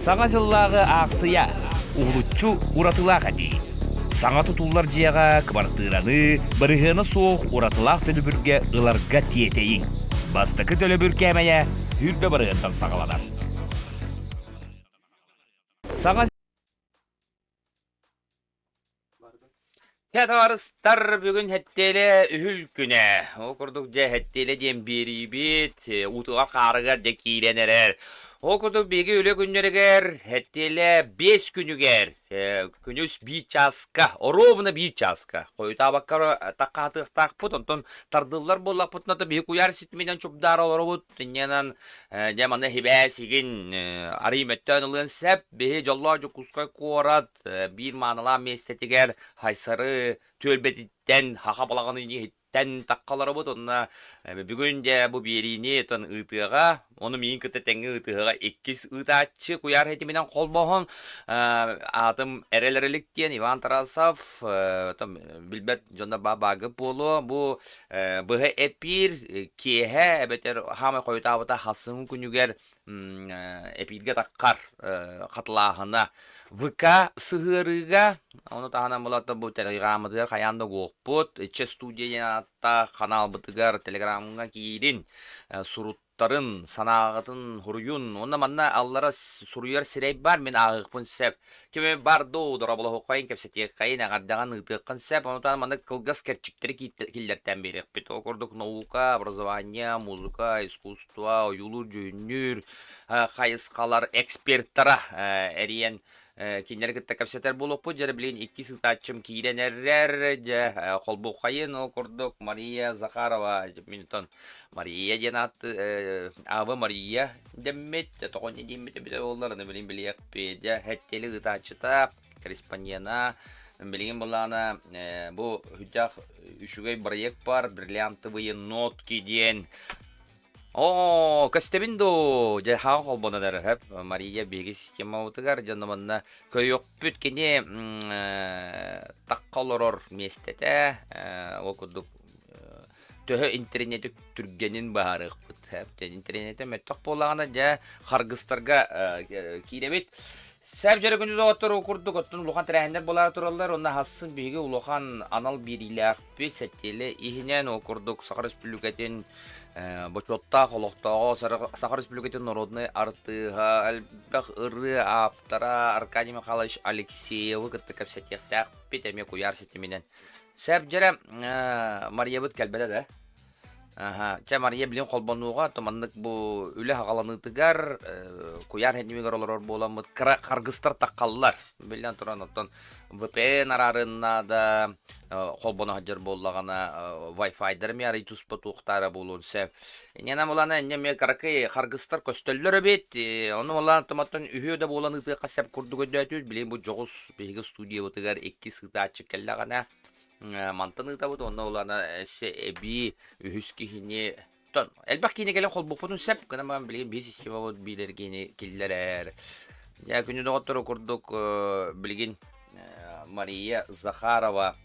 Саҥа дьыллааҕы аахсыйа уһулуччу уратылаах этии. Саҥа тутуллар дьиэҕэ кыбартыыраны бырыһыана суох уратылаах төлөбүргэ ыларга тиэтэйиҥ. Бастакы төлөбүр кээмэйэ 20 бырыһыантан саҕаланар. Саҥа Дьэ, табаарыстар, бүгүн Һэттиэлэ үһүл күнэ. Ол курдук дьэ Һэттиэлэ диэн биэриибит уутугар-хаарыгар дьэ киирэн эрэр. Ол курдук биһиги үлэ күннэригэр Һэттиэлэ 5 күнүгэр күнүс биир чааска, оруобуна биир чааска хойутаабакка таххаатыахтаахпыт. Онтон тардыллар буоллахпытына то биһи куйаар ситиминэн чупдаара олоробут. Инньэнэн дьэ манна сибээс игин арый мөттөөн ылыан сөп. Биһи дьоллоох Дьокуускай куорат биир маанылаах миэстэтигэр Хайсары түөлбэтиттэн Хаха балаҕаны иһиттэн таххаларыбыт уонна бүгүн дьэ бу биэриини тон ыытыаҕа ону миигин кытта тэҥҥэ ыытыаҕа иккис ыытааччы куйаар ситиминэн холбоһон аатым Эрэл Эрэлик диэн Иван Тарасов билбэт дьоннор баагы буолуо бу быһа эпиир киэһэ эбэтэр хаамай хойутаабыта хасын күнүгэр эпииргэ таххар хатылааһына ВК сыһыарыыга ону таһынан булата бу телеграммытыгар хайаан да угуохпут Иччэ студия диэн ааттаах ханаалбытыгар телеграмҥа киирин суруттарын санааҕытын суруйун уонна манна аллара суруйар сирэй бар мин ааҕыахпын сөп Кими бар дуу, дорооболоһуоххайын, кэпсэтиэххэйин, эҕэрдэҕин ыытыаххын сөп. Ону таһынан маннык кылгас кэрчиктэри киллэртээн биэриэхпит. Ол курдук наука, образование, музыка, искусство, ойуулуур-дьүһүннүүр хайысхалар экспертара эрийэн кинилэри кытта кэпсэтэр буолуохпут. Дьэ, билигин иккис ыытааччым киирэн эрэр. Дьэ, холбуоххайын ол курдук Мария Захарова, минутон Мария диэн ааты Ава Мария дэммит, тоҕо инньэ диэммит эбитэ буоллар, аны билигин билиэхпит. Дьэ, Хэттиэли ыытааччыта, корреспондена, билигин былаана бу сүрдээх үчүгэй проект бар, бриллиантовые нотки диэн. Оо, көстөбүн дуу, дьэ, хаҕа холбонон эрэ, Мария биһиги системабытыгар дьоно манна көрүөхпүт кини тахха олорор миэстэтэ, ол курдук төһө интэриниэти түргэнин быһаарыахпыт. Интэриниэтэ мөлтөх буоллаҕына, дьэ, харгыстарга киирэбит. Сэп дьэрэ күнү доҕоттор курдук оттон улахан тэрээһиннэр буолаары тураллар. Онно хассын биһиги улахан анал биэриилээхпит сэттиэлэ иһинэн ол курдук Саха Республикатын бочуоттаах олохтооҕо Саха Республикатын народнай артыыһа, элбэх ырыа ааптара Аркадий Михайлович Алексеевы кытта кэпсэтиэхтээхпит эмиэ куйаар ситиминэн. Сөп дьэрэ, Марьябыт кэлбэтэ да? Аха, чэ Мария билин холбонууга, то маннык бу үлэ хаҕаланыытыгар куйаар ситимигэр олорор буоламмыт кыра харгыстар таххаллар. Биллэн туран, оттон VPN араарын наада, холбоно сылдьар буоллаҕына, Wi-Fi-дары эмиэ арый туспа туохтаара буолуон сөп. Инньэ булана инньэ эмиэ кыракый харгыстар көстөллөр эбит. Ону булан томаттан үһүө да буолан ыытыахха сөп курдук өйдөөтүбүт. Билигин бу дьоҕус биһиги студиябытыгар иккис ыытааччы кэллэҕинэ мантан ыытабыт уонна улаана өссө эбии үһүс киһини тон элбэх киһини кэлэн холбукпутун сөп гынан баран билигин биир системабыт биирэр киһини киллэрэр дьэ күнү доҕоттору курдук билигин Мария Захарова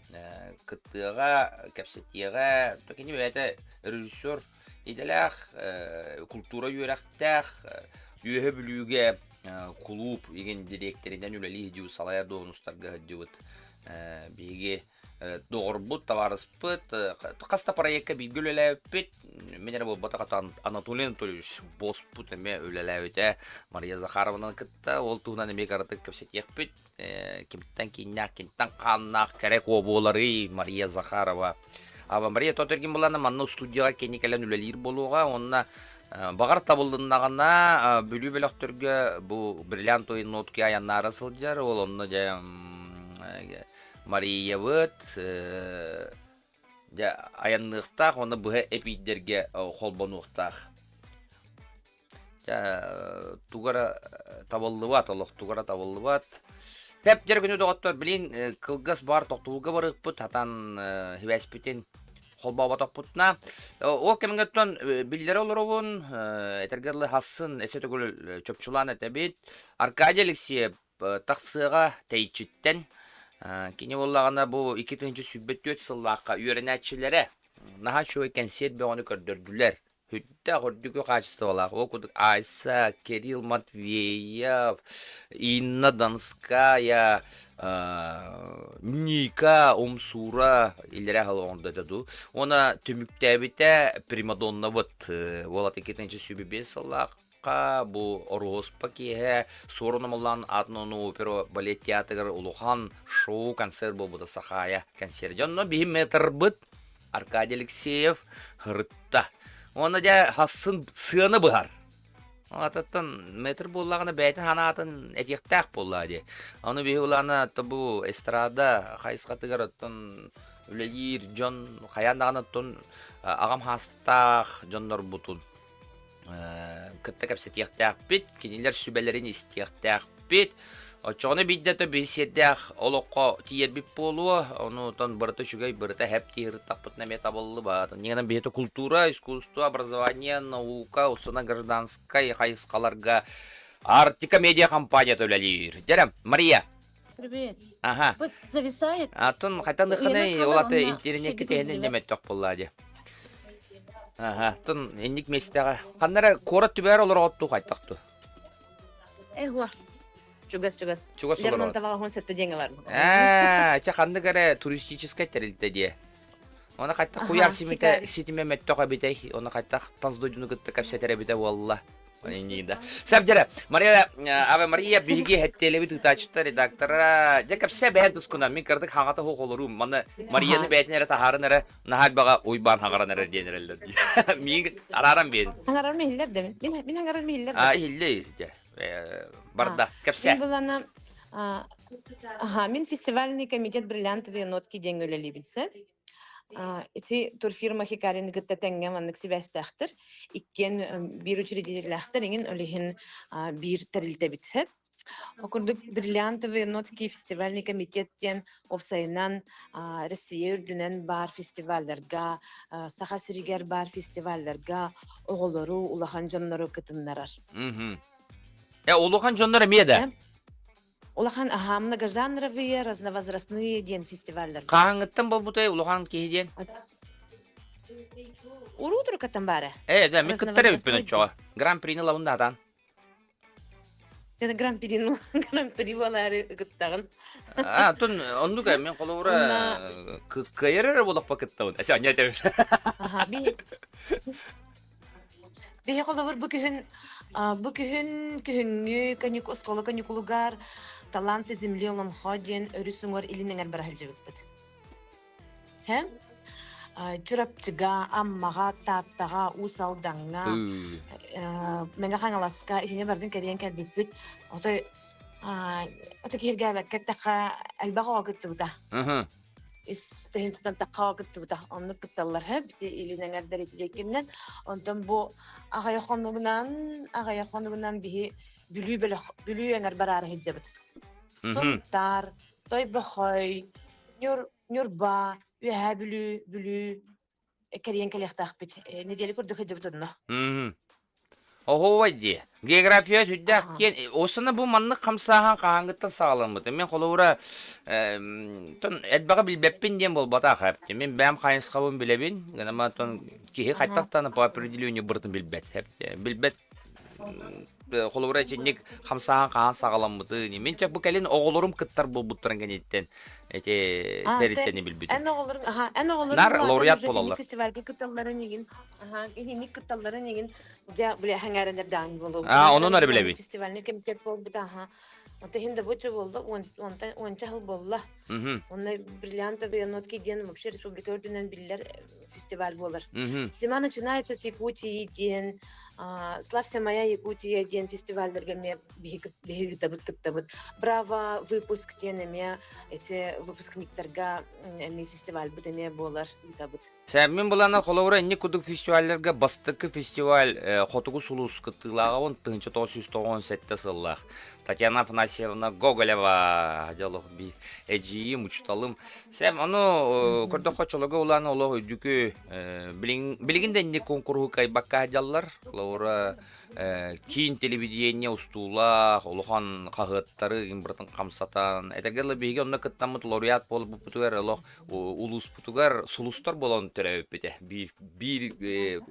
кыттыаҕа кэпсэтиэҕэ кини бэйэтэ режиссер идэлээх култуура үөрэхтээх Үөһэ Бүлүүгэ кулууп игин дириэктэринэн үлэлии сылдьыбыт салайар дуоһунастарга сылдьыбыт биһиги доҕорбут, табаарыспыт, хас да проекка бииргэ үлэлээбиппит. Мин эрэ буолбатах, Анатолий Анатольевич боспут эмиэ үлэлээбитэ Мария Захаровнаны кытта. Ол туһунан эмиэ кыратык кэпсэтиэхпит. Кимтэн кииннээх, кимтэн хааннаах кэрэ куо буоларый Мария Захарова. Аба Мария Тотергин булана манна студияҕа кини кэлэн үлэлиир буолуоҕа уонна баҕар табыллыннаҕына Бүлүү бөлөхтөргө бу бриллиантовые нотки айаннаара сылдьар ол онно дьэ Мариябыт дьэ айанныахтаах уонна быһа эпиирдэргэ холбонуохтаах. Дьэ туга эрэ табыллыбат, олох туга эрэ табыллыбат. Сөп дьэр күнү доҕоттор, билин кылгас баар тохтобулга барыахпыт, хатан сибээспитин холбооботохпутуна. Ол кэмҥэ оттон биллэрэ олоробун, этэргэ дылы хассын эсэ төгүл чопчулаан этэбит. Аркадий Алексеев тахсыаҕа тэйиччиттэн. Кини буоллаҕына бу 2024 сыллаахха үөрэнээччилэрэ наһаа үчүгэй кэнсиэр бөҕөнү көрдөрдүлэр. Сүрдээх үрдүкү хаачыстыбалаах. Ол курдук Айса, Кирилл Матвеев, Инна Донская, Ника Умсура иллэрээ сыл оҥордо дуу. Уонна түмүктээбитэ Примадоннабыт уолат 2025 сыллаахха бу Оруоспа киэһэ Суорун Омоллоон аатынан опера балет театрыгар улахан шоу-концерт буолбута Сахаайа концерт. Дьонно биһи метрбыт Аркадий Алексеев ырытта. Уонна дьэ хассын сыаны быһар. Ататтан метр буоллаҕына бэйэтин санаатын этиэхтээх буоллаа дии. Ону биһи улаана бу эстрада хайысхатыгар оттон үлэлиир дьон хайаан даҕаны оттон аҕам хаастаах дьоннорбутун кытта кэпсэтиэхтээхпит, кинилэр сүбэлэрин истиэхтээхпит. Оччоҕуна биирдэ то биир сиэрдээх олоххо тиийэрбит буолуо, онутан барыта үчүгэй, барыта хэп тиһырыттахпытына эмиэ табыллыбат. Инньэ биһиэхэ культура, искусство, образование, наука, устунан гражданскай хайысхаларга Арктика медиа компанията үлэлиир. Дьэрэ, Мария. Привет. Ага. Вот зависает. Атын хайтан ыхыны олаты интернетке тэһинен неметтөх булла ди. Ага, тын инник местеҕэ. Ханнара куорат түбээр олороҕотту хайтахту. Эхуа. Чугас чугас. Чугас олорор. Лермонтоваҕа хон сетте диэҥэ бар. Аа, чэ ханнык эрэ туристическай тэрилтэ диэ. Оны хайтах куйаар симите ситиме мөттөх эбитэй, оны хайтах тас дойдуну кытта кэпсэтэр эбитэ буолла. Иннида. Сөп дьэрэ. Мария, Ave Мария биһиги хэттиэлэбит ыытааччыта редактора. Дьэ кэпсэ бэйэн тускунан мин кырдык хаҥата хуох олоруум. Маны Марияны бэйэтин эрэ таһааран эрэ наһаа элбэҕэ уйбаан хаҥаран эрэр диэн эрэллэр. Миин арааран биэн. Хаҥарар миһиллэр да мин. Мин хаҥарар миһиллэр да. А иһиллэ дьэ. Барда. Кэпсэ. Мин булана Аха, мин фестивальный комитет бриллиантовые нотки диэн үлэлиибин Ити турфирма Хикарины кытта тэҥҥэ маннык сибээстээхтэр. Иккиэн биир учредителлээхтэр, иҥин ол иһин биир тэрилтэбит сөп. Ол курдук «Бриллиантовые нотки» фестивальный комитет диэн уопсайынан Россия үрдүнэн баар фестивалларга, Саха сиригэр баар фестивалларга оҕолору, улахан дьоннору кытыннарар. Э, улахан дьоннор эмиэ да? Улахан аһаа многожанровые, разновозрастные диэн фестиваллар. Хаһааҥҥыттан буолбутай улахан киһи диэн? Уруу турукаттан баара. Э, да, мен кыттар эбиппин оччоҕо. Гран-прини лабын да атаан. Гран-при гран-при буолаары кыттаҕын. А, тун оннук мен холобура кыайар эрэ буолахпа кыттабын. Эсэ аньа этэбин. Аха, би Биһи холобур бу күһүн бу күһүн күһүҥҥү каникул оскуола каникулугар «Таланты земли Олонхо» диэн өрүс уҥуор илин эҥэр бара сылдьыбыппыт. Һэ? Чурапчыга, Аммаҕа, Тааттаҕа, Уус Алдаҥҥа, Мэҥэ Хаҥаласка итини барытын кэрийэн кэлбиппит. Отой ото киһиргээбэккэ эттэххэ элбэх оҕо кыттыбыта. Ис тыһыынчаттан тахха кыттыбыта. Оннук кытталлар бити илин эҥэрдэр итилиэккиннэн. Онтон бу аҕыйах хонугунан биһи Бүлүү бөлөх Бүлүү эҥэр бараары сылдьабыт. Сунтаар, Тойбохой, Ньурба, Үөһээ Бүлүү, Бүлүү кэрийэн кэлиэхтээхпит. Нэдиэлэ курдук сылдьабыт онно. Оһуобай дии. География сүрдээх киэн. Осына бу маннык хамсааһын хаһааҥҥыттан саҕаламмыта. Мин холобура тон элбэҕи билбэппин диэн буолбатах. Мин бэйэм хайысхабын билэбин. Гынама тон киһи хайтахтан по определению бырытын билбэт. Билбэт холобура итинник хамсааһын хаһан саҕаламмытын. Мин чэ бу кэлин оҕолорум кыттар буолбуттарын кэнниттэн эти тэрилтэни билбитим. Эн оҕолоруҥ, аха, эн оҕолоруҥ Нар лауреат буолаллар. Фестивальга кытталларын игин, аха, инник кытталларын игин дьэ бile хаңаарынар даан буолуо. Аа, онон ары билэбин. Фестивальный комитет буолбута, аха. Онто иһин да бучу буолла, уонча сыл буолла. Онно бриллиантовые нотки диэн вообще республика үрдүнэн биллэр фестиваль буолар. Зима начинается с Якутии диэн, Славься моя Якутия диэн фестивальдарга эмиэ биһиги кыттабыт. Браво выпуск диэн эмиэ эти выпускниктарга эмиэ фестивальбыт эмиэ буолар ыытабыт. Мин булана холобура инник курдук фестивалларга бастакы фестиваль Хотугу сулус кыттыылааҕа 1997 сыллаах Татьяна Афанасьевна Гоголева дьолох би эдьиийим учуталым Сэм ону көрдөххө чолого улаан олох үрдүкү билигин да инник куонкуруһу кыайбакка дьаллар холобура. киин телевидение устуулаах, улахан хаһыаттары барытын хамсатан, этэргэ дылы биһиги онно кыттаммыт лауреат буолбуппутугар олох улууспутугар сулустар буолан төрөөбүппүтэ. Биир, биир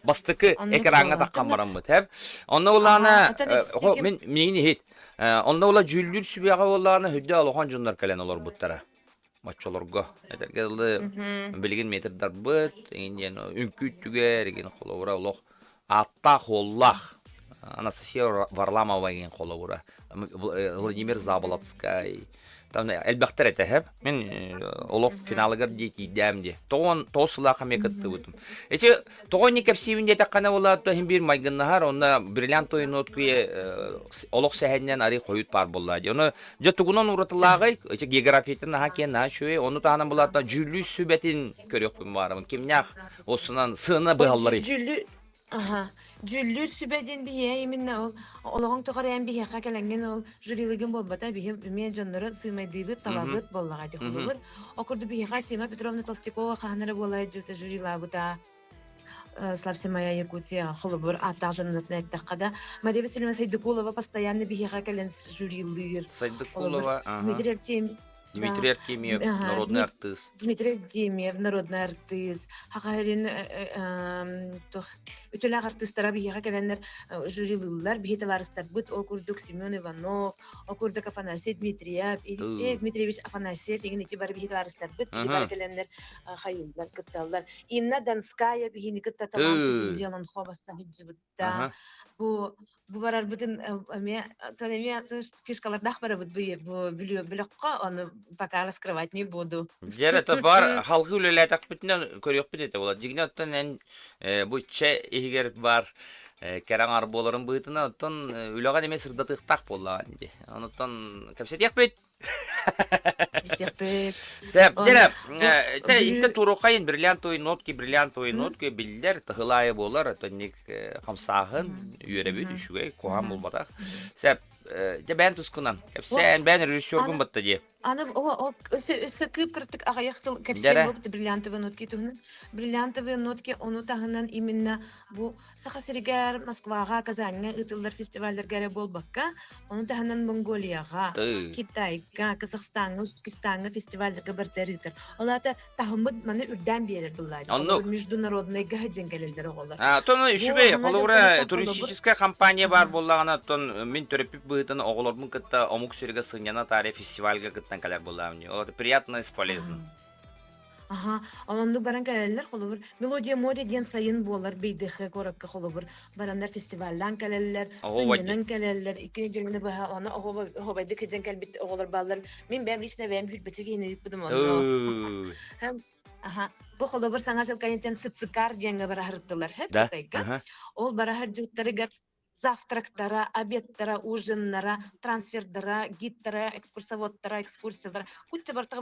бастакы Оннук экраҥҥа буолар. таххан Оттон бараммыт. Хэп. Онно аха, улаана оттон ити мин миигин иһит. Онно ула дьүүллүүр сүбэҕэ буоллаҕына үрдэ олохон дьоннор кэлэн олорбуттара. Оччолорго этэргэ дылы билигин метрдарбыт, эҥин диэн үҥкүү өттүгэр игин холобура олох ааттаах-уоллаах Анастасия Варламова игин холобура Владимир Заболоцкай там элбэхтэр этэ хэп мин олох финалыгар дии тиийдээм дии тоҕон тоҕус сылаах эмиэ кыттыбытым ити тоҕо инник кэпсиибин диэтэххинэ буолла то иһин биир майгыннаһар онно бриллиантовый ноткуе олох сэһэнинэн арый хойут баар буолла дии ону дьэ тугунан уратылааҕый ити географиятын наһаа киэн наһаа үчүгэй ону таһынан булаата дьүүллүүр сүбэтин көрүөхпүн баарабын кимнээх осунан сыана быһалларый Дьүүллүүр Аха. Дьүүллүүр сүбэ диэн биһиэхэ именно ол олоҕуҥ тухары эн биһиэхэ кэлэҥҥин ол жюрилыгын буолбата биһи эмиэ дьоннору сыымайдыыбыт, талабыт буоллаҕа ити холобур. Ол курдук биһиэхэ Сима Петровна Толстякова хаһан эрэ буолла дьыта жюрилаабыта Славься моя Якутия холобур ааттаах дьонунан эттэххэ да Мария Васильевна Сайдыкулова постоянно биһиэхэ кэлэн жюрилыыр. Холобур Сайдыкулова, ага. Дмитрий Артемьев да, Дмитрий Артемьев, народный артыыс. Дмитрий Артемьев, народный артыыс, Хахарин туох үтүөлээх артыыстара биһиэхэ кэлэннэр жюрилыыллар, биһи табаарыстарбыт ол курдук Семен Иванов, ол курдук Афанасий Дмитриев, Дмитриевич Афанасьев игин ити бары биһи табаарыстарбыт биһи бары кэлэннэр хайыыллар, кытталлар. Инна Донская биһини кытта талант земли олонхо сылдьыбыта. Бу бу барарбытын эмиэ эмиэ фишкалардаах барабыт бу бу бөлөххө ону пока раскрывать не буду. Дьэ это бар халгы үлэлээтэхпитинэ көрүөхпүт этэ буолар. Дьиҥинэн оттон эн бу чэ иһигэр бар кэрэ аҥар буоларын быһыытынан оттон үлэҕэ эмиэ сырдатыахтаах буоллаҕа дии. Онуттан кэпсэтиэхпит. Истиэхпит. Сэп, Он дьэ, бу те Бүлүү инте турухайын бриллиантовые нотки, бриллиантовые нотки биллэр тыһылаайы буолар, отонник хамсааһын үөрэбит үчүгэй, куһаҕан буолбатах. Сэп, дьэ бэйэн тускунан Бу кэпсээн, бэйэн режиссергун аны батта дии. аны о өссө өссө кыып-кырытык аҕыйах тыл кэпсиэм Дьэрэ. буолбут бриллиантовые нотки туһунан. Бриллиантовые нотки ону таһынан именно бу Саха сиригэр, Москваҕа, Казаньҥа ыытыллар фестивалларга эрэ буолбакка, ону таһынан Монголияҕа, Китайга, Казахстаҥҥа, Узбекистаҥҥа фестивалларга барыта ыытар. Ол аата таһыммыт маны үрдээн биэрэр былаан. Оннук. Международнайга сылдьан кэлэллэр оҕолор. Оттон Бу үчүгэй, Саҥа холобура, дьылтан холобур туристическай компания баар буоллаҕына, оттон мин төрөппүт быһыытынан оҕолорбун кытта омук сиргэ сынньана таарыйа фестивальга кыттан кэлэр буоллаҕым дии. Ол приятно и полезно. Аха, оннук баран кэлэллэр, холобур, Мелодия моря диэн сайын буолар Бейдыхэ куоракка холобур, бараннар фестиваллаан кэлэллэр, Оһуобай дии. сынньанан кэлэллэр, икки нэдиэлэни быһа ону оһуобайдык кыдьан кэлбит оҕолор бааллар. Мин бэйэм лично бэйэм хүрбэчэ киһини ыыппытым онно. Ыы. Аха, бу холобур саҥа дьыл кэнниттэн Сыцикар диэҥҥэ бара сырыттылар, хэп Да? Кытайга. Аха. Ол бара сылдьыбыттарыгар завтрактара, обедтара, ужиннара, трансфердара, гидтара, экскурсоводтара, экскурсиялара кучча барта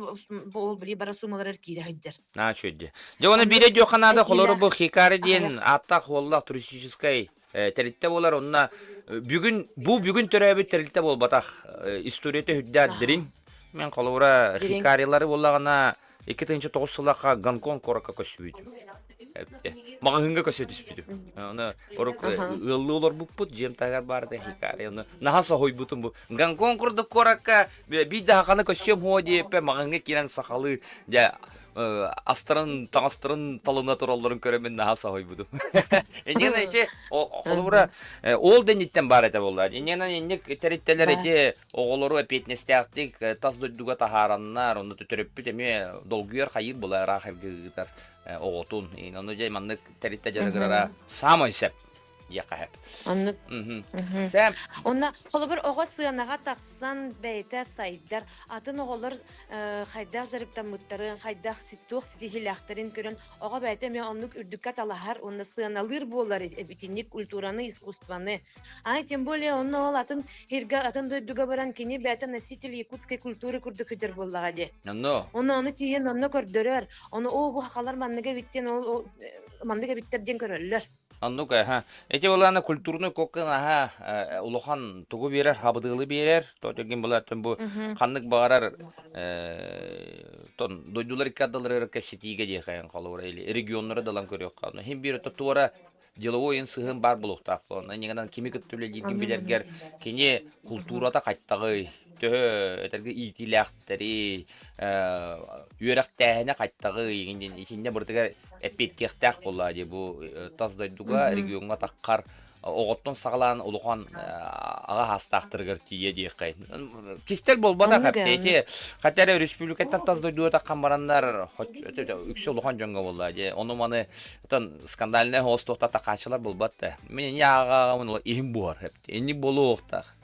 ол били бара суммаларар киирэ сылдьар. Аа, үчүгэй. Дьэ, уонна Оннук биирэ диэххэ наада, холору этиилээх бу Хикари диэн аҕыйах. ааттаах уоллаах туристическай тэрилтэ буолар. Онно бүгүн бу бүгүн төрөөбүт тэрилтэ буолбатах. Историята үрдээх дириҥ. Мен холобура Дириҥ. Хикарилары буоллаҕына 2009 сыллаахха Гонконг куоракка көссүбүтүм. Маҕаһыыҥҥа көсө түспүтүм. Оны орук ыаллыы олорбуппут, дьиэм таһыгар баар да хикари. Оны наһаа соһуйбутум бу. Гонконг курдук куоракка биир да хаханы көссүөм хуо диэппэ маҕаһыыҥҥа киирэн сахалыы дьэ астарын, таҥастарын талына туралларын көрөммүн наһаа соһуйбутум. Инньэ ичи холобура ол да инниттэн баар этэ буолла. Инньэ инник тэриттэлэр ити оҕолору эппиэтинэстээхтик тас дойдуга таһаараннар, онно төрөппүт эмиэ долгуйар хайыыр була ыраах эргэ ыытар оҕотун. Ону дьэ маннык тэрилтэ дьарыгырара саамай сөп диэххэ сөп. Оннук. Сэм. Онно холобур оҕо сыанаҕа тахсан бэйэтэ сайдар, атын оҕолор хайдах дьарыктаммыттарын, хайдах туох ситиһиилээхтэрин көрөн оҕо бэйэтэ эмиэ оннук үрдүккэ талаһар уонна сыаналыыр буолар итинник культураны, искусствоны. Аны тем более онно ол атын сиргэ, атын дойдуга баран кини бэйэтэ носитель якутской культуры курдук сылдьар буоллаҕа дии. Онно. Ону ону тиийэн онно көрдөрөр. Ону оо бу хахалар маннык эбиттэн ол маннык эбиттэр диэн көрөллөр. Оннук аха. Эти булаана культурный коккын аха улахан тугу биэрэр, хабыдыылы биэрэр. Тотергин булааттан бу ханнык баҕарар тон дойдулар икки ардыларыгар кэпсэтиигэ диэхэйэн холобура или регионнары далан көрүөххэ. Хин биир туора. деловой ин сыһын баар буолуохтаах буолан. Иннигинэн кими кытта үлэлииргин билэргэр кини култуурата хайтаҕый, төһө этэргэ иитиилээхтэрий, үөрэхтээһинэ хайтаҕый диэн итиннэ барытыгар эппиэттиэхтээх буоллаа дии бу тас дойдуга региоҥҥа таххар оҕоттон саҕалаан улахан аҕа хаастаахтарыгар тиийэ диэххэй. Кистэл буолбатах эппиэти. Хотя эрэ республикаттан тас дойдуга таххан бараннар үксэ улахан дьоҥҥо буолла дии. Ону маны отон скандальнай хоос туохта такаачылар буолбат да. Мин ини ааҕаҕамын иһим буһар. Инник буолуохтаах.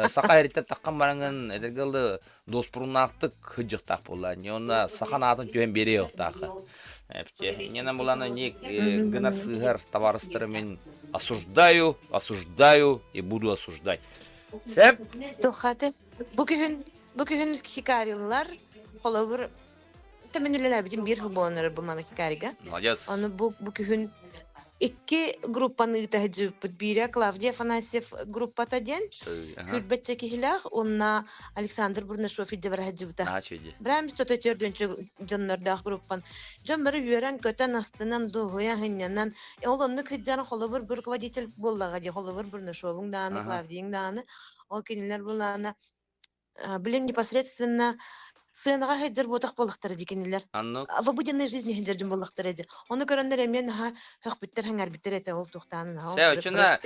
Саха эриттэн таххан бараҥын эдэргэ ылы дуоспуруннаахтык сылдьыахтаах буолла. Онно саха аатын түһэн биэриэхтаах. Иннинэн булана не гынар сыыһар табаарыстары мин осуждаю, осуждаю и буду осуждать. Сеп? Тухаты. Бу күһүн бу күһүн хикарилар холобур Мин үлэлээбитим биир сыл буолан эрэр бу маны Хикарига. Молодец. Ону бу, бу күһүн икки группаны ыыта сылдьыбыппыт. Биирэ Клавдия Афанасьев группата диэн күүрбэччэ киһилээх уонна Александр Бурнашов илдьэ бара сылдьыбыта. Брэм 104 дьоннордоох группан. Дьон бары үөрэн-көтөн, астынан, дуоһуйа сынньанан, ол оннук сылдьан холобур бу руководитель буоллаҕа дии, холобур Бурнашовуҥ даҕаны, Клавдийыҥ даҕаны, ол кинилэр булаана Блин, непосредственно сыанаҕа сылдьар буотах буоллахтара дии кинилэр. Оннук. В обыденной жизни сылдьар дьон буоллахтара дии. Ону көрөннөр эмиэ наһаа сөхпүттэр, сэҥээрбиттэр этэ ол туохтаан наһаа Сэ, оччоно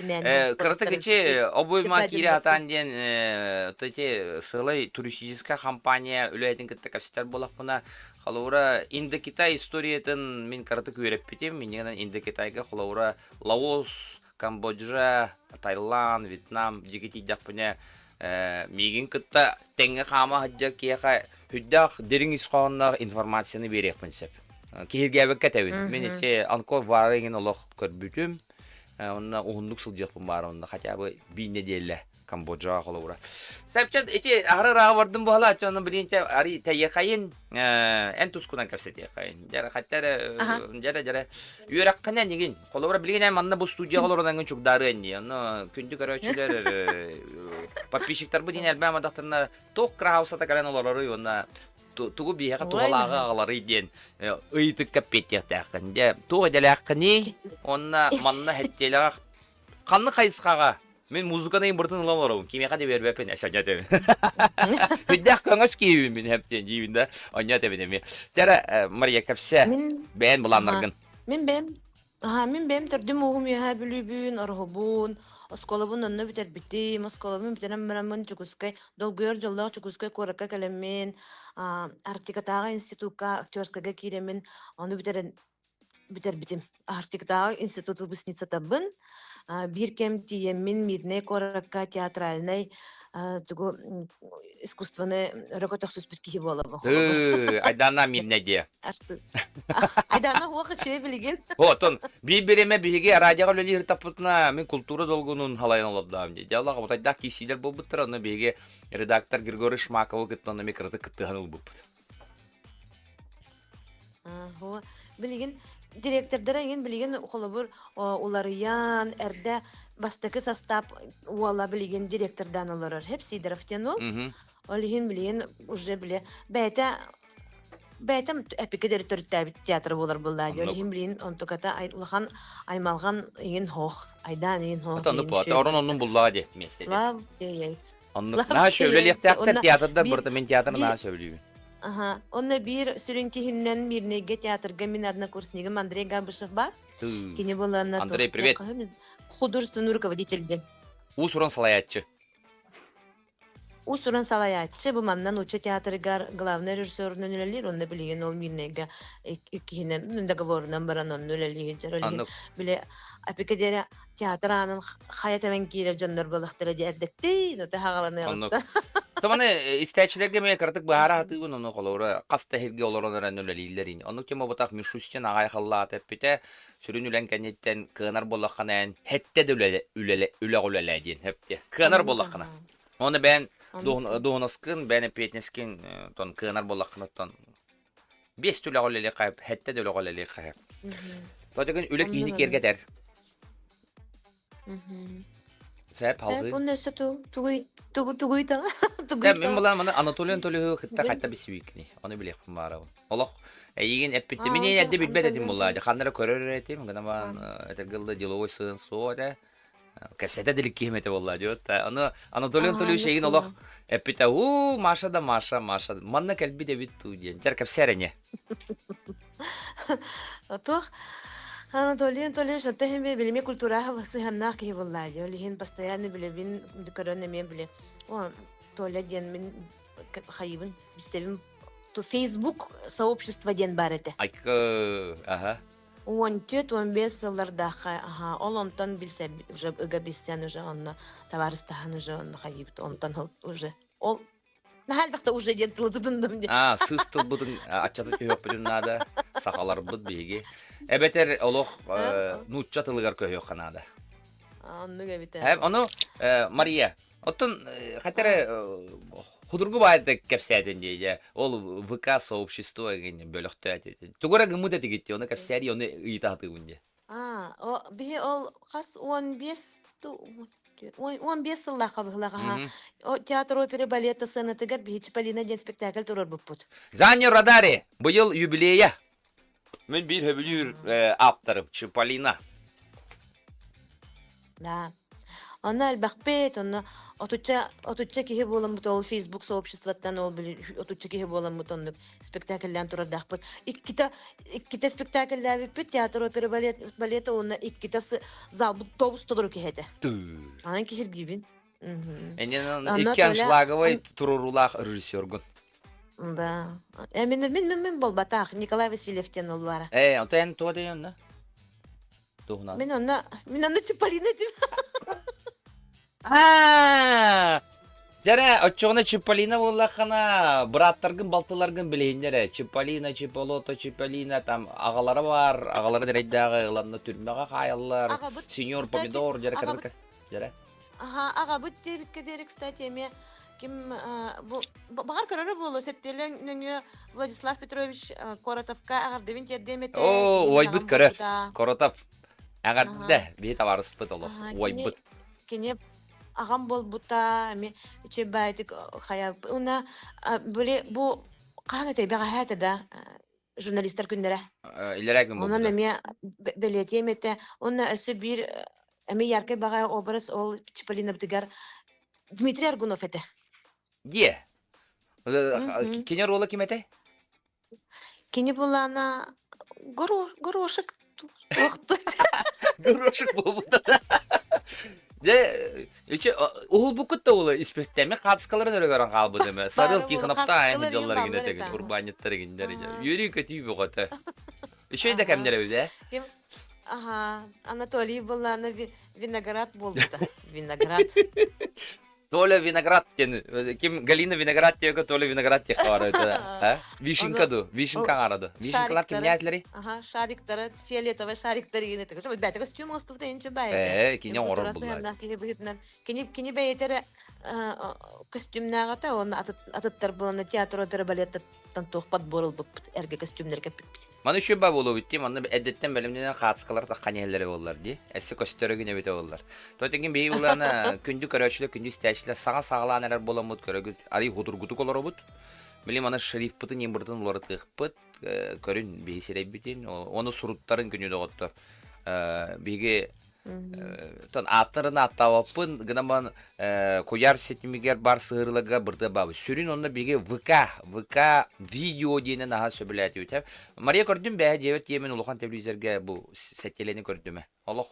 кыратык ичи обуйма киирэ атаан диэн ити сылай туристическая компания үлэһитин кытта кэпсэтэр буолахпына холобура Индокитай историятын мин кыратык үөрэппитим. Иннигинэн Индокитайга холобура Лаос Камбоджа, Таиланд, Вьетнам дьиги тиийдэхпинэ, миигин кытта тэҥҥэ хаама сылдьар киһиэхэ сүрдээх дириҥ ис хоһоонноох информацияны биэриэхпин сөп. Киһиргээбэккэ этэбин. Мин ити Анкор баара иҥин олох көрбүтүм. Онно уһуннук сылдьыахпын баара онно хотя бы биир нэдиэлэ Камбоджаҕа холобура. Сэпчэт ити аһары ырааҕа бардым буолааччы онно билин чэ ари тэйиэхэйин эн тускунан кэпсэтиэхэйин. Дьэрэ хатта эрэ дьэрэ дьэрэ үөрэххинэн игин холобура билигин эн манна бу студияҕа олорон эҥин чугдаарыан дии. Онно күндү көрөөччүлэр подписчиктарбыт иин элбээн бардахтарына туох краһаусата кэлэн олороруй уонна тугу биһиэхэ туһалааҕы аҕаларый диэн ыйытыкка эппиэттиэхтээххин. Дьэ туох идэлээххиний уонна манна хэттиэлээх Ханнык хайысхаҕа? Мин музыканы имбыртын ылан олоробун. Кимиэхэ да биэрбэппин. Эс онньо этэбин. Хүддээх көҥөс киһибин мин эптиэн диибин да. Онньо этэбин эмиэ. Чэрэ, Мария, кэпсэ. Мин Бэйэн былааннаргын. Мин бэйэм Аха, мин бэйэм төрдүм ууһум үөһээ Бүлүүбүн, Ороһубун, оскуолабын онно бүтэрбитим. Оскуолабын бүтэрэн бараммын Дьокуускай, долгуйар дьоллоох Дьокуускай куоракка кэлэммин, Арктикатааҕы институкка актерскайга киирэммин, ону бүтэрэн бүтэрбитим. Арктикатааҕы институт выпускницатабын. Биир кэм тиийэммин Мирнэй куоракка театральнай тугу искусствоны өрө көтөхсүспүт киһи буолабын. Айдаана Мирнэй диэ. Айдаана уох үчүгэй билигин. Отон биир бириэмэ биһиги радиоҕа үлэлиир таппытына мин культура долгунун халайан олордоом дии. Дьэ, олох киисиилэр буолбуттар, онно биһиги редактор Григорий Шмаковы кытта онно микротык кыттыһан ылбыппыт. Оо, билигин директордара эҥин билигин холобур уларыйан эрдэ бастакы састаап уола билигин директордаан олорор Хэп Сидоров диэн уол. Ол иһин билигин уже бile бэйэтэ бэйэтэ эпикэ дери төрүттээбит театр буолар буоллаа. Ол иһин билигин онтуката улахан аймалҕан иҥин хоох, айдаан иҥин хоох. Оннук буолла. Орон оннун буллаҕа дии миэстэтин. Слава тебе, Оннук наһаа сөбүлэһиэхтээхтэр театрдар барыта мин театры наһаа сөбүлүүбүн. Аха. Онно биир сүрүн киһиннэн Мирнэйгэ театрга мин однокурснигым Андрей Габышев бар. Кини буланна Андрей, привет. Художественный руководитель диэн. Уус-уран салайааччы. Уус-уран салайааччы бу манна нуучча театрыгар главный режиссерунан үлэлиир, онно билигин ол Мирнэйгэ иккиһинэн договорунан баран онно үлэлиир. Ол иһин били опека диэри театр аанын хайа тэбэн киирэр дьоннор буоллахтара дии эрдэттии нота хаҕаланыаҕыттан. Томаны истээччилэргэ эмиэ кыратык быһаара сатыыбын ону холобура хас да иһиргэ олорон эрэн үлэлииллэр ини. Оннук тема бутах Мишустин аҕай халлаата эппитэ сүрүн үлэн кэнниттэн кыанар буоллаххына эн хэттэ да үлэлэ үлэлэ үлэҕ үлэлээ диэн хэпте. Кыанар буоллаххына. Оны бэйэн дуоһунаскын, бэйэн эппиэтинэскин тон кыанар буоллаххына тон Биэс түлэҕэ үлэлиэххэ, сэттэ да үлэҕэ үлэлиэххэ. Тоотугун үлэ киһини киэргэтэр. Сээп Сээп халгыы. уонна өссө тугуй тугу тугуй таҥа тугуй Дьэ, мин таҥа булан маны Анатолий Анатольевиһы кытта Бүгүн хайта билсибиккиний? Ону билиэхпин баарабын. Олох эйигин эппиттим. аа Мин онтон эрдэ билбэт онтон этим онтон буллаа. Ханна эрэ көрөр этим. Гынан аа этэргэ дылы деловой сыһыан суох этэ. Кэпсэтэ делик киһим этэ буоллаа дьиот. Ону Анатолий аа Анатольевич оннук эйигин олох буолла. эппитэ уу Маша да Маша, Маша. Манна кэлбит эбит дуу диэн. Дьэр кэпсээр эне. Туох Анатолий Анатольевич оттон иһин билими культураҕа сыһыаннаах киһи буоллаа дии. Ол иһин постоянно билэбин, көрөн эмиэ биле. О, Толя диэн мин хайыбын, билсэбин. Facebook сообщество диэн баар этэ. Айкы, аха. 14-15 сыллардаахха, аха, ол онтон билсэ уже ыга билсэн уже онно табаарыстаһан уже онно хайыбыт онтон уже ол Наһаа элбэхтэ уже диэн тылы тутуннум дии. Аа, сыыс тылбытын аччата түһүөхпүтүн наада. Сахаларбыт биһиги. Эбэтэр олох нуучча тылыгар көһүөххэ наада. Оннук эбит Э, ону Мария, оттон хотя эрэ худургу баайда кэпсээтин дии, ол ВК сообщество бөлөхтөөтү. Тугу эрэ гыммыт этигит дии, ону кэпсээри, ону ыйыта сатыыбын дии. Аа, о, биһи ол хас 15 15 сыллаахха быһылаах аха. О, театр оперы балета сценатыгар биһи Чиполлино диэн спектакль туруорбуппут. Жанни Радари быйыл юбилейа. Мин биир сөбүлүүр ааптарым Чиполлино. Да. Онно элбэхпит, онно отучча отучча киһи буоламмыт ол Facebook сообществоттан ол били отучча киһи буоламмыт оннук спектакльлээн турардаахпыт. Иккитэ иккитэ спектакльлээбиппит театр опера балет балета уонна иккитэ залбыт тобус толору киһи этэ. Анан киһиргиибин. Эннен Онно икки Толя аншлаговай туруоруулаах режиссергун. Да. Э, мин мин мин мин болбатах Николай Васильев диэн ол баара. Э, онто эн туо дейон да? Туһунан. Мин онно мин онно Чиполлино этим. Аа! Дьэрэ, оччоҕуна Чиполлино буоллаххына, бырааттаргын, балтыларгын билиһиннэр Чиполлино, Чиполлото, Чиполлино там аҕалара бар, аҕалара эрэйдээҕи ыланна түрмэҕэ хаайаллар. Аҕабыт, Сеньор кстати, Помидор, дьэрэ аҕабыт дьэрэ. Аха, аҕабыт диэбиккэ диэри, кстати, эмиэ ким бу баҕар көрөрө буолуо сэттиэлэ нөҥүө Владислав Петрович Коротовка эҕэрдэбин тиэрдиэм этэ. Оо, Кини мин уойбут аҕам көрөр. буолбута. Коротов эҕэрдэ, Аха. биһи табаарыспыт олох Аха, кини уойбут. кини аҕам буолбута, эмиэ үчүгэй баайытык хайа уна били бу хаһан этэй бэҕэһээ этэ да журналистар күннэрэ. Илэрээ күн Онон буолбута. эмиэ бэлиэтиэм этэ. Уонна өссө биир эмиэ яркай баҕайы образ ол Чиполлинобытыгар Дмитрий Аргунов этэ. Диэ. Кини оруола ким этэй? Кини булаана горошек туохту. Горошек буолбута. Дьэ, үчү уһулбуккут да ула испэхтэми хаатыскаларын өрө көрөн хаалбыт эме. Сарыл Тихоновта айан дьоллар гинэ тегин, урбаанньыттар гиннер. Үөрүү көтүү бөҕөтө. Үчүгэй да кэмнэр эбит ээ. Ким Аха, Анатолий булаана виноград буолбута. Виноград. Толя Виноград диэн, ким Галина Виноград диэки Толя Виноград диэх баар Вишенка ду, вишенка аҥарады. Вишенкалар кимнээтлери? Аха, шариктары, фиолетовый шариктар игин этэ. Бэйэтэ костюм оҥостубута инче баайыта. Ээ, кини оҥорор булла. Киһи быһыытынан кини кини бэйэтэ костюмнааҕыта уонна атыттар буолан театр опера балеттан туох подбор ылбыппыт эргэ костюмнар кэппиппит. Маны үчүгэй ба буолуо дии, манна эрдэттэн бэлэмнэнэн хаацкалар таххан иһэллэрэ буоллар дии. Эссе көстөрө гин эбитэ буоллар. Тотигин биһи улаана күндү көрөөччүлэр, күндү истээччилэр саҥа саҕалаан эрэр буоламмыт көрөгүт, арый худургутук олоробут. Били маны шрифпытын, ньымбырытын уларытыахпыт, көрүн биһи сирэйбитин, ону суруттарын күнү доҕоттор. Биһиги Тон ааттарын ааттаабаппын, гынан баран куйаар ситимигэр бар сыһыарыыларга бырда баабы. Сүрүн онно биһиги ВК, ВК видео диэни наһаа сөбүлээтибит. Мария көрдүм бэйэ дьиэбэр тиийэммин улахан телевизорга бу сэттиэлэни көрдүм. Олох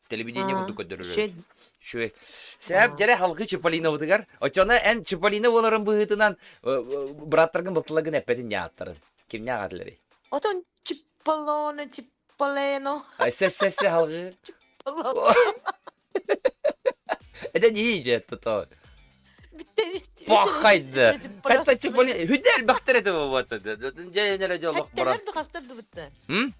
телевидение курдук көрдөрөр. Үчүгэй. Сээп дьэрэ халгы Чиполлинобытыгар. Оччоно эн Чиполлино буоларын быһыытынан бырааттаргын балтыларгын эппэтин ньааттарын. Кимнээх этилэрий? Отон Чиполлоно, Полено. Сэ сэ сэ халгыы. Это не же то. Пахайды. Хатта Чиполлино хүдэ элбэхтэр этэ буолбата. Дьэ нэрэ дьолох баран. Хатталар духастар дубутта. М?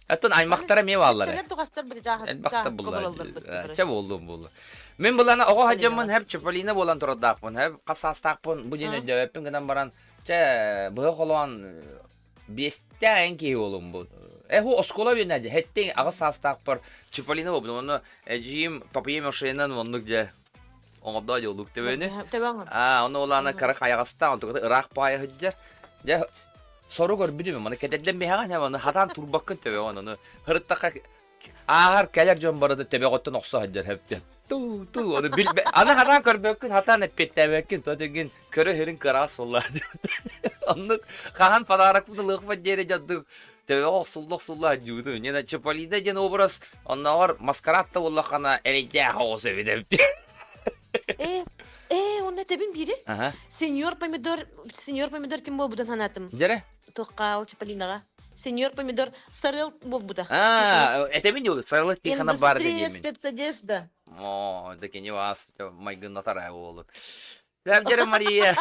Оттон аймахтара эмиэ бааллар. Хатталар духастар бу жааха Элбэхтэр булла. Чэ буоллум буолла. Мин булана оҕо хадьаммын хэп Чиполлино буолан турардаахпын, хэп хас саастаахпын бу диэн өйдөөбөппүн гынан баран чэ быһа холоон биэстээх эн киһи буолум бу. Эху оскуола үөнэ хэттең аҕыс саастаахпар Чиполлино буолбутум. Онно эдьиийим папье-машинанан оннук дьэ оҥордоо дьоллук төбөнү. Төбөҥ. Аа, ону улаана кыра хайаҕастаах, онтуката ыраах паайа сылдьар. Дьэ, сору көрбүтүм, маны кэтэрдэн биһэҕин, маны хатаан турбаккын төбөҕүн, ону һырыттахха ааһар кэлэр дьон барыта төбөҕүттэн охсо сылдьар хэптэн. Туу, туу, ону билбэ, аны хатаан көрбөккүн, хатаан эппиэттээбэккин, то дэгин көрө иһэрин кыраас буолла. Оннук хаһан подарокпын ылыахпат диэри дьаддык төбөҕө охсулла охсулла дьууту. Не Чиполлино диэн образ оннооҕор маскарад да буоллаххына эрэйдээх оҕус эбит эбит. Э, э, онно этэбин биири. Аха. Сеньор Помидор, сеньор Помидор ким буолбутун санаатым. Дьэрэ? Туохха ол Чиполлиноҕа. Сеньор Помидор сарыал буолбута. А, этэбин дьол, сарыал тихана бар Индустрия диэмин. спецодежда. О, да кини вас майгыннатар буолут. Дьэрэ Мария.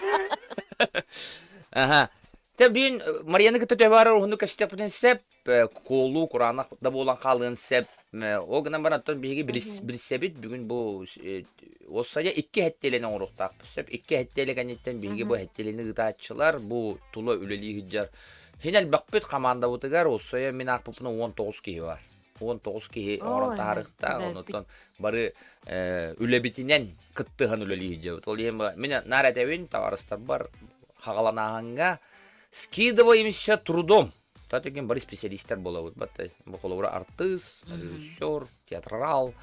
Аха. Тэ биин Марияны кытта төһө баар уһуннук кэпсэтиэхпитин сөп, куолуу кураанах да буолан хаалыан сөп. Ол гынан баран оттон биһиги билсэбит бүгүн бу уоссайа икки хэттиэлэни оҥоруохтаахпыт сөп. Икки хэттиэлэ кэнниттэн биһиги бу хэттиэлэни ыытааччылар бу тула үлэлии сылдьар Хин элбэхпит хамаандабытыгар уоссайа мин аахпыппына 19 киһи бар. 19 киһи оҥорон таһаарыахтаах. Онуттан бары үлэбитинэн кыттыһан үлэлии сылдьабыт. Ол иһин мин наар этэбин, табаарыстарбар хаҕаланааһыҥҥа скидываемся трудом. Татыгын бары специалистар буолабыт. Бу холобура артыыс, режиссер, театрал,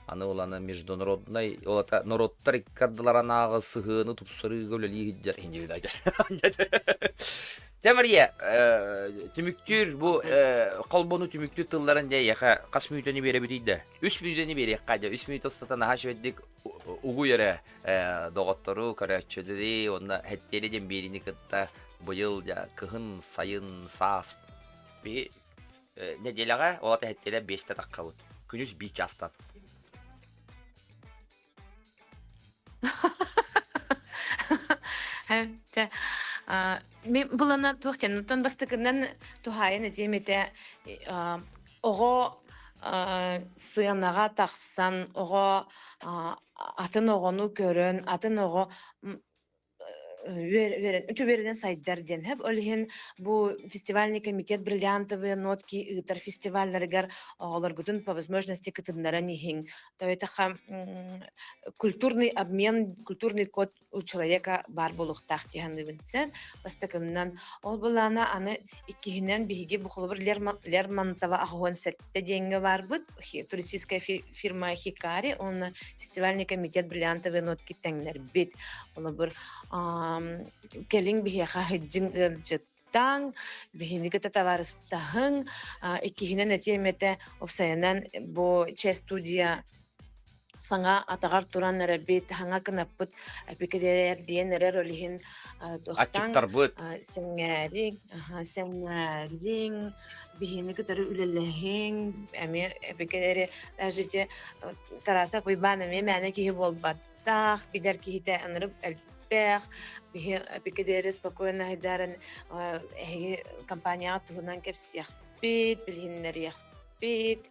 аны уланы международный, ол это норуоттар икки ардыларынааҕы сыһыаны тупсарыыга үлэлии сылдьар Дьэ, Мария, түмүктүүр бу холбону түмүктүүр тылларын дьэ эйиэхэ хас мүнүүтэни биэрэбитий да? Үс мүнүүтэни биэриэххэ дьэ, үс мүнүүтэ устата наһаа үчүгэйдик угуй эрэ доҕоттору, көрөөччүлэри уонна хэттиэли диэн биэриини кытта быйыл дьэ кыһын, сайын, саас би нэдиэлэҕэ ол ата хэттиэлэ биэстэ таххабыт. Күнүс биир чаастан. Чэ, мен булана туох диэн, оттон бастакынан туһаайан этиэм этэ, оҕо сыанаҕа тахсан, оҕо атын оҕону көрөн, атын оҕо үөрэнэн сайдар диэн сөп. Ол иһин бу фестивальный комитет «Бриллиантовые нотки» ыытар фестивалларыгар оҕолоргутун по возможности кытыннаран иһиҥ. Тоҕо культурный обмен, культурный код у человека баар буолуохтаах дии саныыбын сөп. Бастакыннан ол былаана аны иккиһинэн биһиги бу холобур Лермонтова 87 диэҥҥэ баарбыт туристическая фирма Хикари уонна фестивальный комитет «Бриллиантовые нотки» тэҥнэрбит. Холобур, кэлиҥ биһиэхэ сылдьыҥ ыалдьыттаҥ, биһини кытта табаарыстаһыҥ. Иккиһинэн этиэм этэ, уопсайынан бу честь студия саҥа атаҕар туран эрэбит, саҥа кынаппыт эпикэлэр диэн эрэр, ол иһин туохтаан Аччыктарбыт. сэҥээриҥ, сэҥээриҥ, биһини кытары үлэлэһиҥ, эмиэ эпикэлэри даже ити Тарасов Уйбаан эмиэ мээнэ киһи буолбаттах, билэр киһитэ ынырык элбэх, биһи эпикэлэри спокойно сылдьарын эһиги компанияҕа туһунан кэпсиэхпит, билиһиннэриэхпит.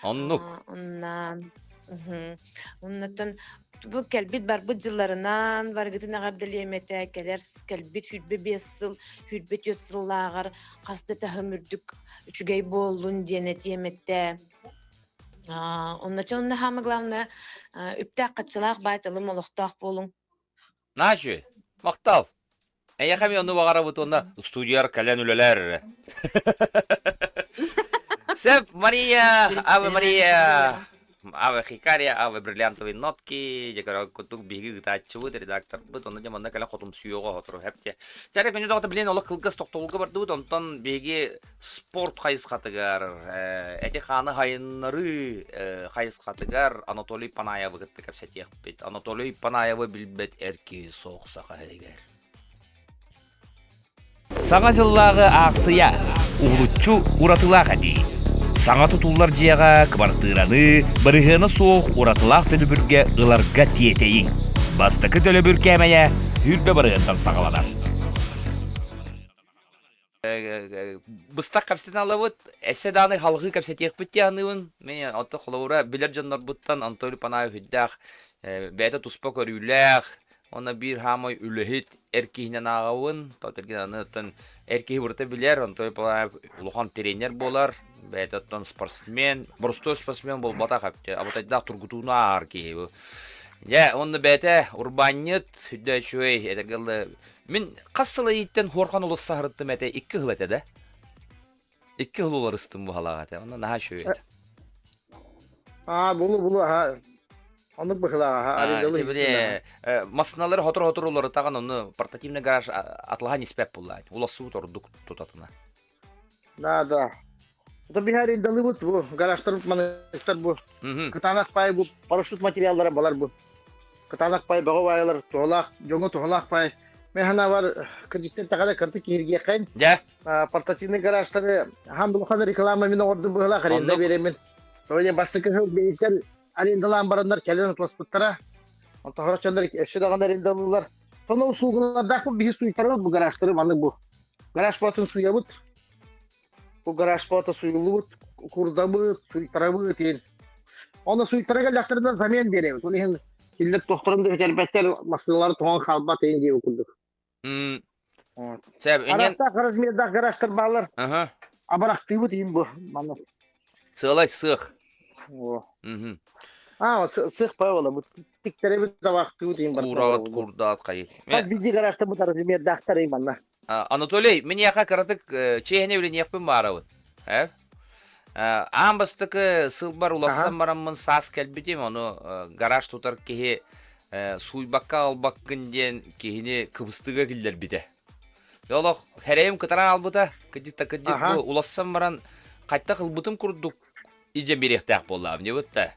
Оннук. Онна Оннуттан бу кэлбит барбыт дьылларынан барыгытын эҕэрдэлиэм этэ кэлэр кэлбит 25 сыл 24 сыллааҕар хас да таһым үрдүк үчүгэй буоллун диэн этиэм этэ. Онно онно самое главное үптээх-хаччылаах баай-талым олохтоох буолуҥ. Наачы, махтал. Эйиэхэ эмиэ ону баҕарабыт уонна студияр кэлэн үлэлээр эрэ. Сөп, Мария, Ave Мария, Ave Хикария, Ave Бриллиантовые нотки, дьэ көрө курдук биһиги ыытааччыбыт, редакторбыт, онно дьэ манна кэлэн хотумсуйуоҕа отору хэп Сэрэ күнү доҕото билин олох кылгас тохтобулга бардыбыт, онтон биһиги спорт хайысхатыгар, эти-хааны хайыннарыы хайысхатыгар Анатолий Панаевы кытта кэпсэтиэхпит. Анатолий Панаевы билбэт эр киһи суох саха иһигэр. Саҥа дьыллааҕы аахсыйа уһулуччу уратылаах этии. Саҥа тутуллар дьиэҕэ кыбартыыраны бырыһыана суох уратылаах төлөбүргэ ыларга тиэтэйиҥ. Бастакы төлөбүр кээмэйэ 20 бырыһыантан саҕаланар. Быстах кэпсэтэн алабыт, эссе дааны халҕыы кэпсэтиэхпит дии саныыбын. Мин оттон холобура билэр дьоннорбуттан Анатолий Панаев үрдээх, бэйэтэ туспа көрүүлээх, уонна биир хаамай үлэһит эр киһинэн ааҕабын. Тоҕо аны оттон эр киһи барыта билэр, Анатолий Панаев улахан тренер буолар. Бэйэтэ оттон спортсмен, боростуой спортсмен буолбатах эбит. Абытайдаах тургутууну ааһар киһи бу. Дьэ, уонна бэйэтэ урбаанньыт, үрдэ үчүгэй, этэргэ дылы. Мин хас сыл ииттэн хуорхан улус саһарыттым этэ, икки сыл этэ да. Икки сыл уларыстым бу халаҕа этэ. Онно наһаа үчүгэй этэ. Аа, булу булу аха. Оннук быһылааҕа аха, арендалы Били массыналары хотор-хотор уларытаҕын, онно портативный гараж атлаһан испэт буллаан. Улассыбыт ордук тутатына. Да, да. Это биһи арендалыбыт бу, гаражтар маныктар бу. Кытаанах пай бу парашют материаллара балар бу. Кытаанах пай бөҕө баайалар туһалаах, дьоҥҥо туһалаах пай. Мен ханавар кырдьыктан таҕада кырты киһиргиэххин. Дьэ. Портативный гаражтары хам улахан реклама мин оҥордум быһылаах аренда биэремин. Тоҕо бастакы сыл биһиктэн арендалаан бараннар кэлэн атласпыттара. Онтон хороччоннор өссө даҕаны арендалыылар. Тоно услугалардаах биһи суйтарабыт бу гаражтары маннык бу. Гараж платын суйабыт. Бу гараж плата суйуллубут, курдабыт, суйтарабыт диэн. Оны суйтара кэллэхтэринэ замен биэрэбит. Ол иһин кинилэр тохторун да бүтэрбэттэр, массыыналары тоҥон хаалбат иһин диэбит курдук. Сөп, Араастаах размердаах гаражтар бааллар. Аха. Абарахтыыбыт иһин бу манна. Сыалай сыах. А, сыах павла бу тиктеребит табахтыыбыт иһин бар. Кураат, курдаат хайыс. Хас биирдии гаражта бу размердаахтар иһин манна. Анатолий, миниэхэ кыратык чиэһинэ үлэниэхпин баарабын. Э? Аан бастакы сылбар улассан бараммын саас кэлбитим, ону гараж тутар киһи сууйбакка албаккын диэн киһини кыбыстыга киллэрбитэ. Олох хэрэйим кытаран албыта, кыдьык та кыдьык бу улассан баран хайтах ылбытым курдук илдьэн биэриэхтээх буоллаҕым диэбит да.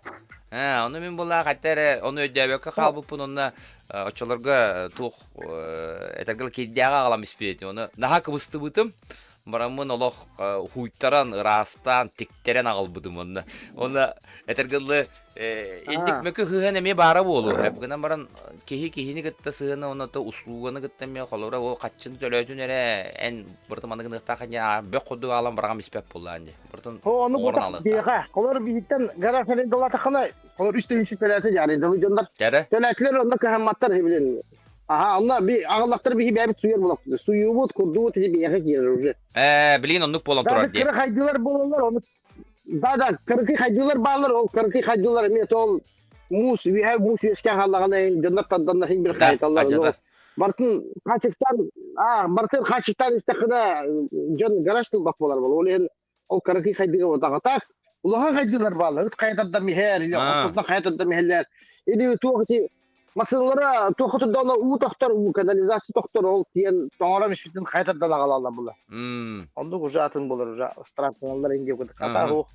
Ээ, ону мин буоллаах хатта эрэ ону өйдөөбөккө хаалбыппын уонна оччолорго туох этэргэ кирдээҕи аҕалан испит Ону наһаа кыбыстыбытым. Бараммын олох хуйтаран, ыраастаан, тиктэрэн аҕалбытым онно. Онно этэргэ дылы инник мөкү сыһыан эмиэ баара буолуо. Гынан баран киһи киһини кытта сыһыана уонна услуганы кытта эмиэ холобура ол хаччыны төлөөтүн эрэ эн барыта маннык гыныахтаах бөх курдук аалан бараҕам испэт буоллаан дии. Барытын Ону оҥорон биэхэ холор биһиттэн гараж арендалаатаххына холор үс тыһыынча төлөөтө дьэ арендалы дьоннор Кэрэ. төлөөтүлэр онно кыһамматтар билин Аха, онно би аҕаллахтар биһи бэйэбит суйар булахпыт. Суйуубут, курдуубут ити биһиэхэ киирэр уже. Ээ, билигин оннук буолан Даже турар дии. кыра хайдыылар буолаллар, ону да да кыракый хайдыылар бааллар, ол кыракый хайдыылар эмиэ ол муус, үөһэ муус үөскээн хааллаҕына дьоннор тарданнар син бир Да, хайыталлар. хадьата. Бартын хачыктан, а, бартын хачыктан истэххинэ дьон гараж тылбах буолар буолар. Ол иһин ол кыракый хайдыга утаҕатаах улахан хайдыылар бааллар. Ыт хайатардан иһэр, или ортотунан хайатардан иһэллэр. Или туох ити масыналара туох турдаҕына уу тохтор, уу канализация тохтор, ол тиэн тоҥорон испитин хайатардан аҕалаллар була. Оннук уже атын болар уже страхланаллар инде курдук. Ата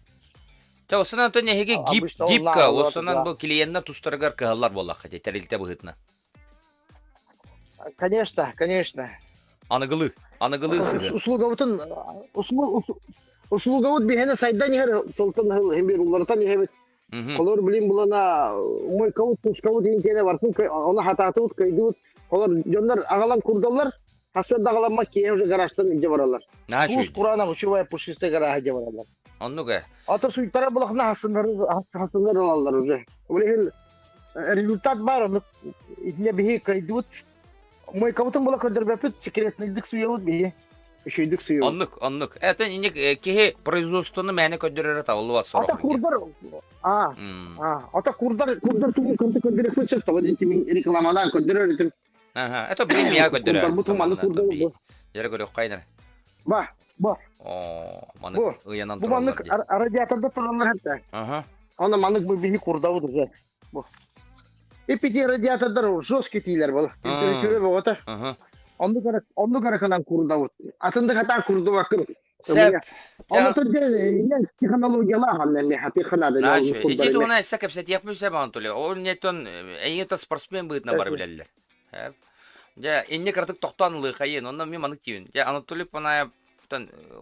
Чэ, осунан то эһиги гип гипка, осунан бу клиеннэр тустарыгар кыһаллар буоллахха дии, тэрилтэ быһыытынан. Конечно, конечно. Аныгылыы, аныгылыы сыһыан. Услугабытын услугабыт биһиэнэ сайдан иһэр сылтан сыл иһин биир уларытан иһэбит. Холор билин булана мойкабыт, пушкабыт иһин киэнэ бартын оны хатаатыбыт, кыйдыбыт. Холор дьоннор аҕалан курдаллар, хасыар даҕаламмат киһи уже гаражтан илдьэ бараллар. Туус кураанах учевая пушистый гаража дьэ бараллар. Оннук ээ. Ата суйтара булахна хасыннар хасыннар ылаллар уже. Ол иһин результат баар оннук итинне биһи кыайдыбыт мойкабытын була көрдөрбөппүт секретныйдык суйабыт биһи үчүгэйдик суйабыт оннук оннук это инник киһи производствоны мээнэ көрдөрөрө табыллыбат сорох ата курдар а а ата курдар курдар тугун кырды көрдөрөкпүт сөп тоҕо дии рекламалаан көрдөрөр этим Аха, это билим я көрдөрөр курдарбытын манны курдар Дьэрэ көрүөххайнар ба ба Оо, маннык ыйанан бу маннык радиаторда тураллар хэтэ Аха. Аны маннык бу биһи курдабыт уже. Бу. Ипити радиатордар жесткий тиилер бол. Температура боҕото. Оннук эрэ оннук эрэ кынан курдабыт. Атынды хатаа курдубаккын. Сөп. Оны түрде технологиялаах анна эмиэ хатыханады. Ити туһунан эссе кэпсэтиэхпин сөп Анатолий. Ол неттон эйиэтэ спортсмен быһыытынан бары билэллэр. Дьэ, инне кыратык тохтоон ылыахайын, онно мин маннык диибин. Дьэ, Анатолий Панаев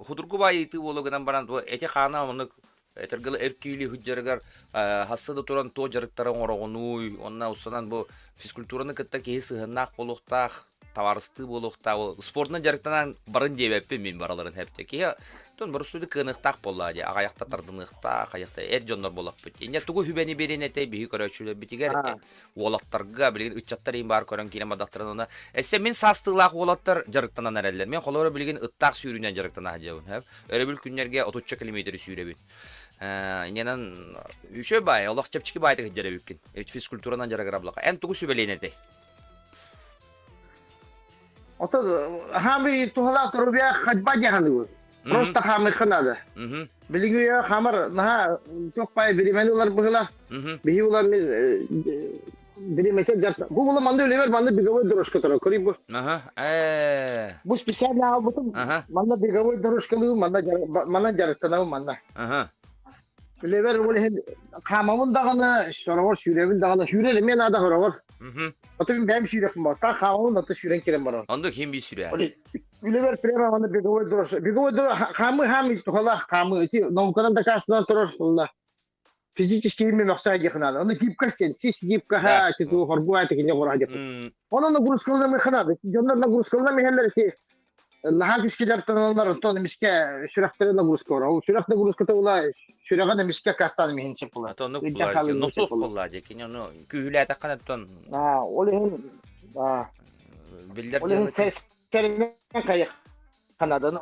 худургу баайы ыйытыы буолуо гынан баран, бу эти хаана оннук Этэргэ эр киһилии сылдьарыгар хасса да туран туох дьарыктары оҥороҕунуй уонна устанан бу физкультураны кытта киһи сыһыаннаах буолуохтаах. табаарыстыы буолуохтаах. Спортунан дьарыктанан барын диэбэппин мин бараларын хэпте. Киһи тон боростуйду кыаныахтаах буоллаа дии. Аҕайахта тардыныахтаах, аҕайахта эр дьоннор буолахпыт. Инньэ тугу хүбэни биэрин этэй биһи көрөөччүлэрбитигэр уолаттарга билигин ыччаттар иин баар көрөн киирэн бардахтарын уонна эссе мин саастыылаах уолаттар дьарыктанан эрэллэр. Мен холобура билигин ыттаах сүүрүүнэн дьарыктана сылдьабын. Өрөбүл күннэргэ отучча километры сүүрэбин. Инньэнэн үчүгэй баай, олох чэпчэки баайтык сылдьар эбиккин. Физкультуранан дьарыгыраблаха. Эн тугу сүбэлиэн этэй? Ото хаамыы туһалаах доруобуйа ходьба диэханыгын. Просто хаамыахха наада. Билиҥҥи үйэҕэ хаамар наһаа туох баай бириэмэни ылар быһыылаах. Биһи улар мин бириэмэтэ дьарта. Бу була манна үлэбэр манна беговой дорожка турар. Көрүй бу. Бу специально аалбытым. Манна беговой дорожкалыыбын, манна манна дьарыктанабын манна. Үлэбэр ол иһин хаамабын даҕаны, сороҕор сүүрэбин даҕаны. Сүүрэр эмиэ наада сороҕор. Ото мин бэйэм сүүрэхпин бастаан хаамабын, ото сүүрэн киирэн барабын. Оннук ким биир сүүрэр? Үлэбэр прямо манна беговой дорожка. Беговой дорожка хаамыы хаамыы тухалаах хаамыы. Ити науканан дакаастанан турар онно физически именно мөхсө диэх наада. Ону гибкость диэн, сис гибкаһа, титу хоргуа тикиньэ хораха диэх. Онон нагрузкалана наада. Дьоннор нагрузкалана иһэллэр ити наһаа күскилэр таналар онтон эмискэ сүрэхтэрэ нагрузка бар. Ол сүрэх нагрузката була сүрэҕин эмискэ кастан эмиһин сөп була. Ото оннук була. Носуос буолла дии. Кини ону күүһүлээтэххинэ оттон Аа, ол иһин аа, биллэр ол иһин сэринэн хайах Канаданы.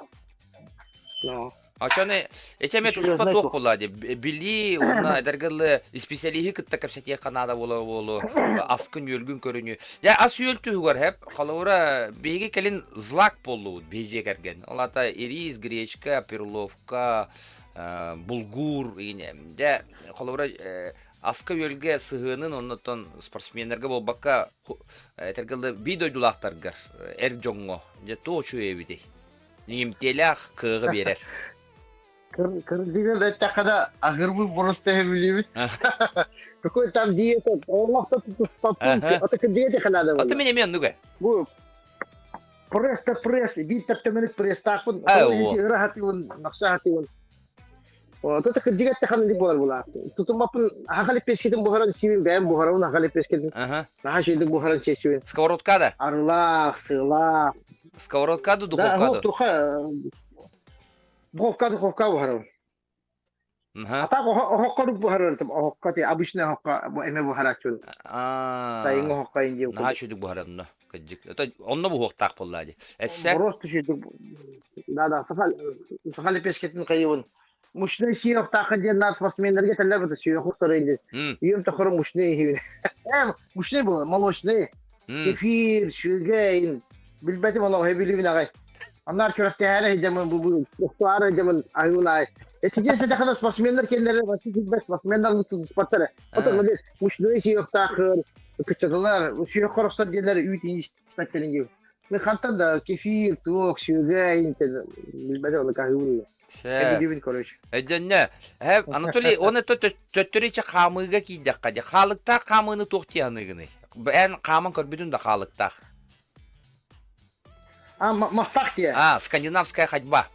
Но. Очону эчеме туспа туох буолла дии билии уонна эдэргэллы исписэлииһи кытта кэпсэтиэххэ наада буола буолу аскын-үөлгүн көрүнүү. Дьэ ас-үөл түһүгэр хэп холобура биһиги кэлин злак буоллубут биһи дьиэ кэргэн. Ол аата рис, гречка, перловка, булгур дьэ холобура аска-үөлгэ сыһыанын оннуттан спортсменнарга буолбакка этэргэ дылы биир дойдулаахтаргар эр дьоҥҥо дьэ туох үчүгэй эбитий? Иҥимтиэлээх кыаҕы биэрэр. Кырдьыгын эттэххэ да аһыырбыт просто билибит. Какой там диета, олохто тутуспаппын. Ата кырдьыга этиэххэ наада Ата мин эмиэ оннук ээ. Бу пресс да пресс, биир таптамынык пресстаахпын. Ыраһатыыбын, нахсаатыыбын. Ото кырдьык эттэххэ инник буолар булаа. Тутуммаппын аха лепешкитин буһаран сиибин, бэйэм буһарабын аха лепешкитин. Наһаа үчүгэйдик буһаран сиэччибин. Сковородка да? Арылаах, сыалаах. Сковородка да, духовка да? Туха духовка духовка буһарабын. А так оһоххо буһарар оһоххо ти обычный оһоххо эме буһарааччыбын. Сайыҥҥы оһоххо инди. Наһаа үчүгдүк буһарар Кырдьык. Это онно буһуохтаах буоллаа дии. Эссе? Просто үчүгдүк. Да, да, саха саха лепешкетин кайыбын. Мучной сиэхтаахха диэн наар спортсменнэргэ тэллэр бата сиэху сарайды. Үйэм тохору мучной иһибин. Эм, мучной было, молочный. Кефир, сүгэй, билбэтим олох билибин аҕай. Аннар күрэхтэһээри сылдьаммын бу бу охтуаары сылдьаммын аһыыбын аай. Этичес этэххинэ спортсменнар кэллэрэ вообще билбэт спортсменнар тутуспаттар. Потом мучной сиэхтаахыр кыччатылар сүөх хорохсор диэннэр үүт испэттэрин диир. Мен хантан да кефир, туох, сүөгэй билбэтэ оны каһыыбын. Эбидибин короче. Өйдөннө. Анатолий, оны төттөрү иче хаамыыга киирдэххэ дии. Хаалыктаах хаамыыны туох дии аныгыный? Эн хааман көрбүтүн да хаалыктаах. А, мастах дии. А, скандинавская ходьба.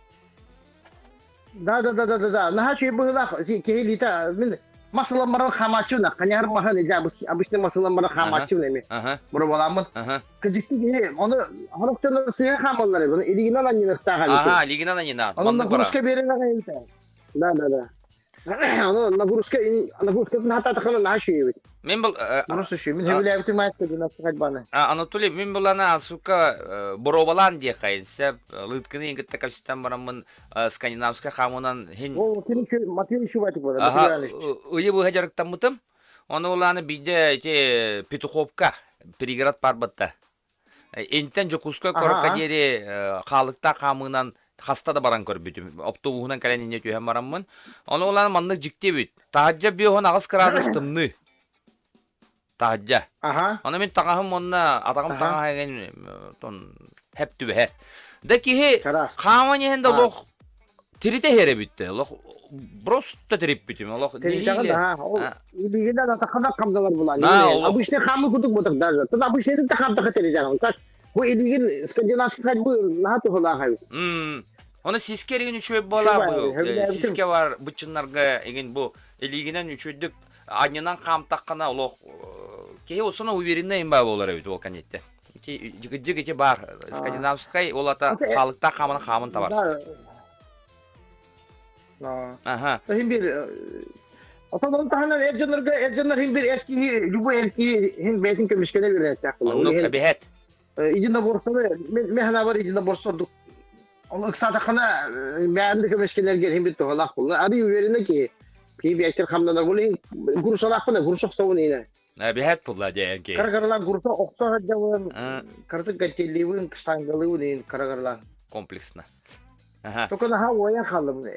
Да, да, да, да, да, да. Наһаа үчүгэй быһыылаах киһи илиитэ мин мас ылан баран хаамааччыбын хайаһар маһын илдьэ обычный мас ылан баран хаамааччыбын эми бороболааммын. Кырдьыкты киһи ону хорох дьоннор сыыһа хаамаллар эбит илиигинэн анньыныахтаах эбит. Аха, илиигинэн анньынаат. Ону нагрузка биэрэн аҕай эбит. Да, да, да. Ону нагрузка нагрузкатын хатаатахына наһаа үчүгэй эбит. Мин был Просто үчүгэй. Мин сөбүлээбитим маска гимнастика ходьбаны. Анатолий, мин булана сука боробалаан диэххайын сөп. Лыткыны кытта кэпсэтэн бараммын скандинавскай хаамынан хин Ол кини Матвей Шубатик буолар. Аха, ыйы быһа дьарыктаммытым. Ону улааны биирдэ ити Петуховка пригород барбытта. Интэн Дьокуускай куоракка диэри хаалыктаах хаамыынан хаста да баран көрбүтүм. Оптуобуһунан кэлэн инньэ түһэн бараммын. Ону улаан маннык дьикти эбит. Таһырдьа 58 кыраадыс тымныы. Таһырдьа. Аха. Ону мин таҥаһым уонна атаҕым таҥаһа эҥин тон хэп түбэһэр. Да киһи хааман иһэн да олох тиритэ иһэр эбит олох просто тириппитим олох Тиритэҕин да ол илиигинэн атаххынан хамдалар булан. Обычный хаамыы курдук боток даже. Тут обычный да хамдаха тиритэҕин. Как бу илиигин скандинавский ходьбы наһаа туһалаах эбит. Оны сиске эригин үчүгэй буолаа бу сиске бар быччыннарга игин бу илиигинэн үчүгдүк анньынан хаамтаххына олох киһи осуна уверенный имба болар эбит ол канетте. Ити дьигидьиг ити баар. Скандинавскай ол ата хаалыктаах хааман хааман табарсар. Аха. Хин бир Отон он таһынан эр дьоннорго эр дьоннор хин бир эр киһи любой эр киһи хин бэйэтин көмүскэнэ үөрэттээх буолар. Оннук эбиһэт. Единоборствоны мен ханабар единоборство ордук ол ыксаатаххына бэйэн да көмүскэнэргэр хин бир туһалаах буолла. Ары уверена киһи киһи бэйэтин хамнанар буолла грушалаахпына груша охсобун иинэ. Эбиһэт буолла диэн киһи. Кара-каралаан груша охсо сылдьабын, кыратык гантеллиибин, штангалыыбын иин кара-каралаан. Комплексно. Аха. Только наһаа уойан хааллым.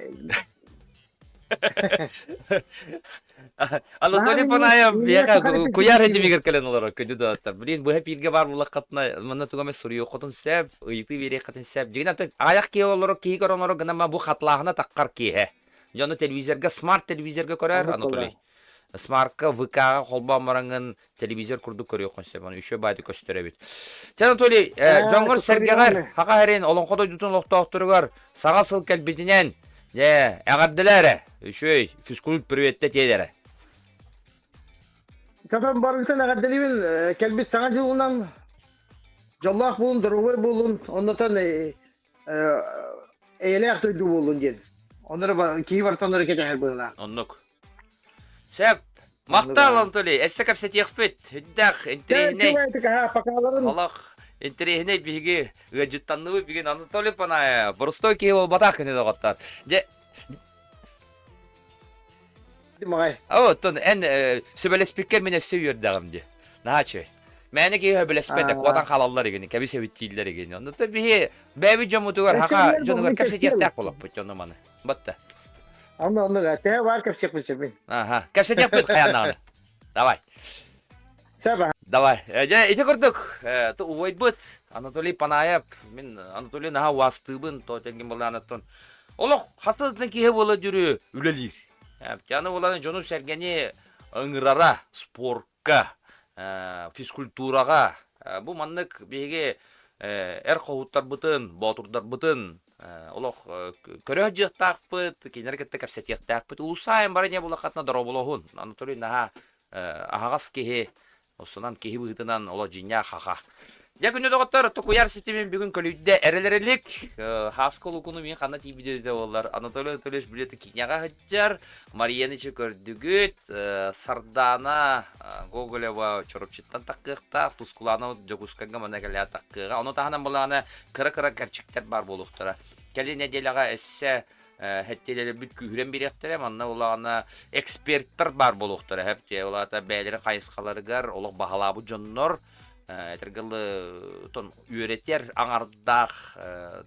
Анатолий Панаев биэхэ куйаар этимигэр кэлэн олорор күндү доҕоттор. Блин, быһа пииргэ баар буллаххытына манна туга эмэ суруйуоххутун сөп, ыйытыы биэриэххитин сөп. Дьигинэн аҕыйах киһи олорор, киһи көрөн олорор гынан бу хатлааһына таххар киэһэ. Дьону телевизорга, смарт телевизорга көрөр Анатолий. Смартка, ВК-ҕа холбоон бараҥҥын телевизор курдук көрүөххүн сөп. Ону үчүгэй баайдык көстөр эбит. Чэ, Анатолий, дьоҥҥор сэргэҕэр, Хаха Хэрин Олоҥхо дойдутун олохтоохторугар саҥа сыл кэлбитинэн, дьэ, эҕэрдэлээ эрэ. Үчүгэй физкульт приветтэ тиэл эрэ. Капан барыгытын эҕэрдэлиибин кэлбит саҥа дьылынан дьоллоох буолун, доруобай буолун, оннотон эйэлээх дойду буоллун диэн. Оннор киһи барытын оннор кэтэһэр быһыылаах. Оннук. Сөп. Махтал, Анатолий. Өссө кэпсэтиэхпит. Үрдээх, интэриэһинэй. Олох интэриэһинэй биһиги ыалдьыттанныбыт бүгүн Анатолий Панаев. Боростуой киһи буолбатах кини доҕоттор. Дьэ, Маҕай. Оттон эн сөбөлөспүккэр мин өссө үөрдэҕим дии. Наһаа үчүгэй. Мээнэ киһи сөбүлэспэт, куотан хаалаллар игини, кэбис эбит дииллэр игини. Онно биһи бэйэбит дьоммутугар, хаха дьонугар кэпсэтиэхтээх буолаппыт дьону маны. Батта. Онно онно төһө баар кэпсиэхпин сөбүй? Аха, кэпсэтиэхпит хайаан Давай. Сөп. Давай. Дьэ, ити курдук, убайбыт Анатолий Панаев, мин Анатолий наһаа уастыыбын, то тengин былаанаттан. Олох хастыытын киһи буола дүрү үлэлиир. Аны буолан дьону-сэргэни ыҥырара спорка, физкультураҕа. Бу маннык биһиги эр хоһууттарбытын, боотурдарбытын олох көрө сылдьыахтаахпыт, кинилэри кытта кэпсэтиэхтээхпит. Улуусаайын бары не булаххатына дороболоһун. Анатолий наһаа аһаҕас киһи, Осунан киһи быһыытынан олох дьиҥнээх хаха. Дьэ күндү доҕоттор, тукуйар ситимин бүгүн көлүйдэ эрэлэрилик. Хааска улукуну мин ханна тиийбит эбитэ буоллар. Анатолий Анатольевич билеты киинэҕэ сылдьар. Марияны көрдүгүт. Сардаана Гоголева Чурапчыттан таккыахтаах. Тускулаана Дьокуускайга манна кэлээ таккыаҕа. Ону таһынан былаана кыра-кыра кэрчиктэр баар буолуохтара. Кэлин нэдиэлэҕэ эссе хэттиэлэрбит күүһүрэн биэриэхтэрэ манна улаҕана эксперттар баар буолуохтара хэп ол аата бэйэлэрин хайысхаларыгар олох баһалаабыт дьоннор этэргэ тон үөрэтэр аҥардаах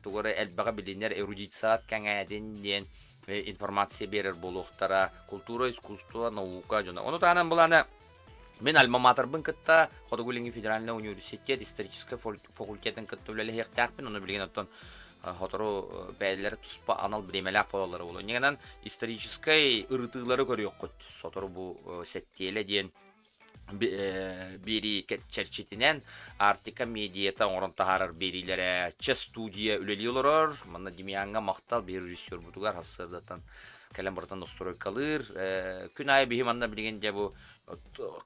тугу эрэ элбэҕи билинэр эрудицият кэҥээтин диэн информация биэрэр буолуохтара культура искусство наука дьоно ону таһынан былаана мин альма-матербын кытта Хотугу Илиҥҥи федеральнай университет историческай факультетын кытта үлэлэһиэхтээхпин ону билигин оттон сотору бэйэлэрэ туспа анал бириэмэлээх буолаллара буолуо. Инньэ историческай ырытыылары көрүөххүт. Сотору бу сэттиэлэ диэн биэрии чэрчитинэн Арктика медиата оҥорон таһаарар биэриилэрэ Че студия үлэлии олорор. Манна Демьяҥҥа махтал биһи режиссербутугар сарсыардаттан кэлэн барытын настройкалыыр. Күн аайы биһи манна билигин дьэ бу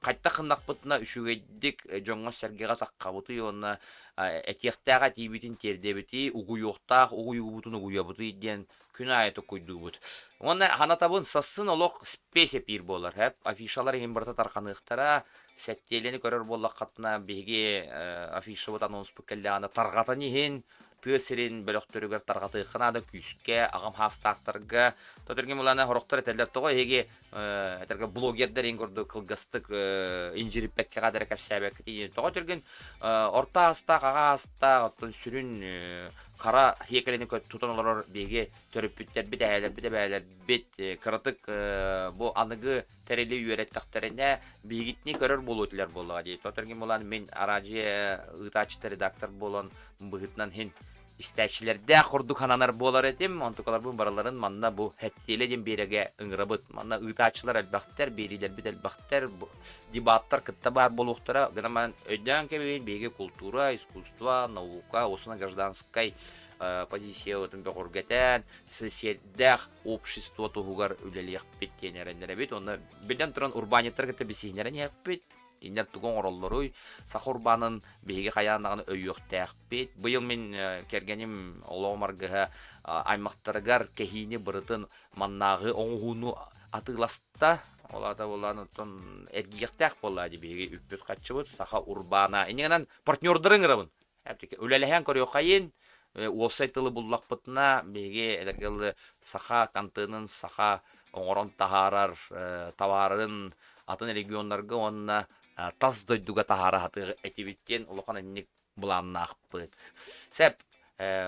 хайтах гыннахпытына үчүгэйдик дьоҥҥо-сэргэҕэ таххабытый уонна этиэхтээх этиибитин тиэрдэбитий, угуйуохтаах угуйуубутун угуйабытый диэн күн аайы токуйдуубут. Уонна ханатабын сассын олох спесь эпиир буолар. Афишалар иһин барыта тарҕаныахтара. Сэттиэлэни көрөр буоллаххытына биһиги афишабыт анонспут кэллэҕинэ тарҕатан иһин тыа сирин бөлөхтөрүгэр тарҕатыахха наада күүскэ, аҕам хаастаахтарга. Тотүргүм улаана хорохтор этэллэр тоҕо эһиги этэргэ блогердар иһин курдук кылгастык инжириппэккэ эрэ кэпсээбэккит тоҕо түргэн орто аастаах аҕа аастаах оттон сүрүн хара хиэкэлини тутан олорор биһиги төрөппүттэрбит эһээлэрбит эбээлэрбит кыратык бу аныгы тэрили үөрэттэхтэринэ биһигитини көрөр буолуо этилэр буоллаҕа дии тотөргин булан мин араадьыйа ыытааччыта редактор буолан быһыытынан иһин истээччилэрдээх курдук сананар буолар этим. Онтукаларбын барыларын манна бу Хэттиэлэ диэн биэрэгэ ыҥырабыт. Манна ыытааччылар элбэхтэр, биэриилэрбит элбэхтэр, дебаттар кытта баар буолуохтара. Гынан баран өйдөөн кэбиһин, биһиги култуура, искусство, наука, уонна гражданскай позициябытын бөҕөргөтөн, сиэрдээх общество туһугар үлэлиэхпит диэн эрэннэрэбит. Онно биллэн туран урбаанньыттар кытта билсиһиннэрэн иһэхпит. Кинилэр тугу оҥороллоруй? Саха урбаанын биһиги хайаан даҕаны өйүөхтээхпит. Быйыл мин кэргэним олоҕум аргыһа аймахтарыгар кэһиини бырытын маннааҕы оҥоһууну атыыласта. Ол аата буоллаан оттон эргийиэхтээх буоллаа дии биһиги үппүт-харчыбыт саха урбаана. Инньэ гынан партнердары ыҥырабын. Үлэлэһэн көрүөххэйин, уопсай тылы буллахпытына, биһиги эдэргэ дылы саха контенын, саха оҥорон таһаарар табаарын атын регионнарга уонна тас дойдуга таһаара сатыах этибит диэн улахан инник былааннаахпыт. Сөп,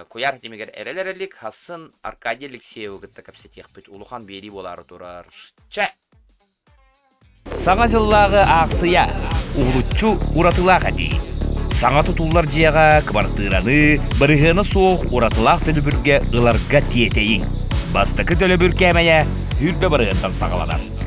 куйаар ситимигэр эрэл эрэлик, хассын Аркадий Алексеевы кытта кэпсэтиэхпит. Улахан биэрии буолаары турар. Чэ! Саҥа дьыллааҕы аахсыйа уһулуччу уратылаах этии. Саҥа тутуллар дьиэҕэ кыбартыыраны бырыһыана суох уратылаах төлөбүргэ ыларга тиэтэйиҥ. Бастакы төлөбүр кээмэйэ 20 бырыһыантан саҕаланар.